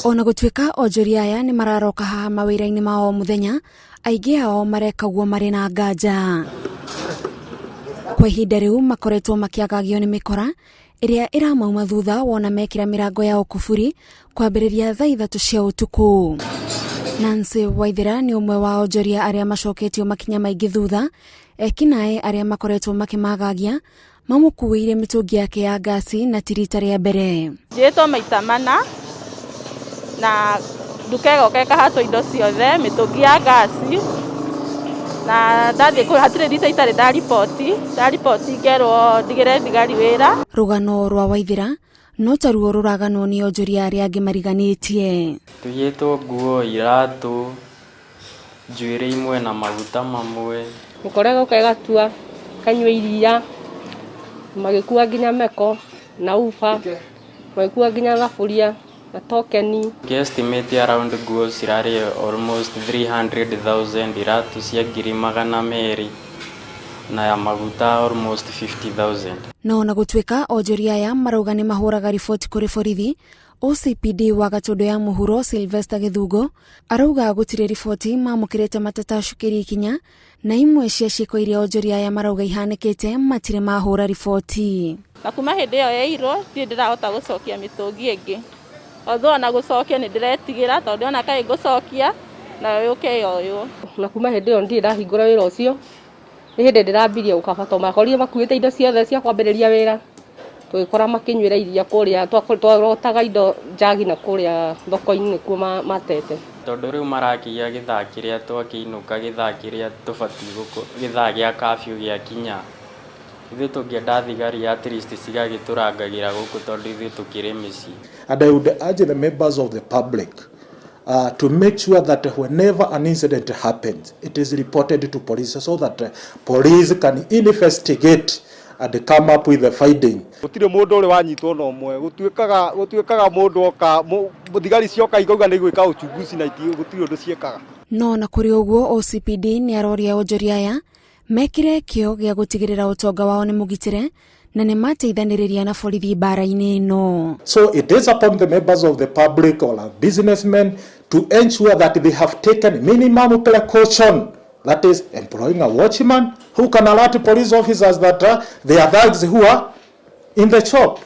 Ona gũtuĩka onjoria aya nĩ mararoka haha mawĩra-inĩ ma o mũthenya, aingĩ ao mareka ũguo marĩ na nganja. Kwa ihinda rĩu makoretwo makĩagagio nĩ mĩkora ĩrĩa ĩramauma thutha wona mekĩra mĩrango yao kuburi kwambĩrĩria thaa 3 cia ũtukũ. Nancy Waithera nĩ ũmwe wa onjoria arĩa macoketio makinya maingĩ thutha, ekinaĩ arĩa makoretwo makĩmagagia mamũkuĩire mĩtũngi yake ya ngasi na ti rita rĩa mbere. Njiyĩtwo maita mana na nduka ĩgoka ĩkahatwo indo ciothe, mĩtũngi ya ngasi, na ndathiĩ hatirĩ rita itarĩ ndariboti, ndariboti ngerwo ndigĩre thigari wĩra. Rũgano rwa Waithera no taruo rũraganwo nĩ onjoria arĩa angĩ mariganĩtie. Tũiyĩtwo nguo, iratũ, njuĩrĩ imwe na maguta mamwe. Mũkora ĩgoka ĩgatua, ĩkanyua iria, magĩkua nginya meko na uba, magĩkua nginya thaburia na tokeni. Estimate around nguo cirarĩ almost 300,000, iratũ cia 200,000 na ya maguta almost 50,000. No ona gũtuĩka onjoria aya marauga nĩ mahũraga riboti kũrĩ borithi, OCPD wa Gatũndũ ya Mũhuro Sylvester Gĩthungo arauga gũtirĩ riboti mamũkĩrĩte matatacũkĩria ikinya na imwe cia ciĩko iria onjoria aya marauga ihanĩkĩte matirĩ mahũra riboti. Na kuma hĩndĩ ĩyo yairwo ndirĩ ndĩrahota gũcokia mĩtũngi ĩngĩ. Although ona gũcokia nĩ ndĩretigĩra tondũ ndĩrona kaĩ ngũcokia nayo yũke yoywo. Na kuma hĩndĩ ĩyo ndirĩ ndahingũra wĩra ũcio, nĩ hĩndĩ ndĩrambirie gũkaba tondũ makorire makuĩte indo ciothe cia kwambĩrĩria wĩra, tũgĩkora makĩnyuĩra iria kũrĩa, twarotaga indo njagi na kũrĩa thoko-inĩ nĩkuo matete. Tondũ rĩu marakĩiya gĩthaa kĩrĩa twakĩinũka, gĩthaa kĩrĩa tũbatiĩ gĩthaa gĩa curfew gĩakinya. Ithuĩ tũngĩenda thigari at least cigagĩtũrangagĩra gũkũ tondũ ithuĩ tũkĩrĩ mĩciĩ. And I would urge the members of the public to make sure that whenever an incident happens, it is reported to police so that police can investigate and come up with the finding. Gũtirĩ mũndũ ũrĩ wanyitwo na ũmwe, gũtuĩkaga mũndũ oka, thigari cioka ikauga nĩ igwĩka uchunguzi na gũtirĩ ũndũ ciĩkaga. No na kũrĩ ũguo OCPD nĩ aroria onjoria aya mekĩre kĩo gĩa gũtigĩrĩra ũtonga wao nĩ mũgitĩre na nĩ mateithanĩrĩria na borithi mbara-inĩ ĩno. So it is upon the members of the public or businessmen to ensure that they have taken minimum precaution, that is employing a watchman who can alert police officers that there are thugs who are in the shop.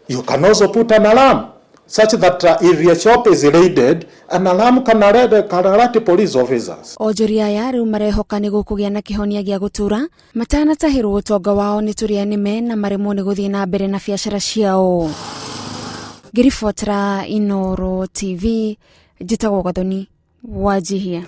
You can also put an alarm such that if your shop is raided, an alarm can alert police officers. Onjoria aya rĩu marehoka nĩ gũkũgĩa na kĩhonia gĩa gũtũra matanatahĩrwo ũtonga wao nĩ tũrĩa nĩme na maremwo nĩ gũthiĩ na mbere na biacara ciao. Ngĩribotera Inooro TV, njĩtagwo Gathoni Wanjihia.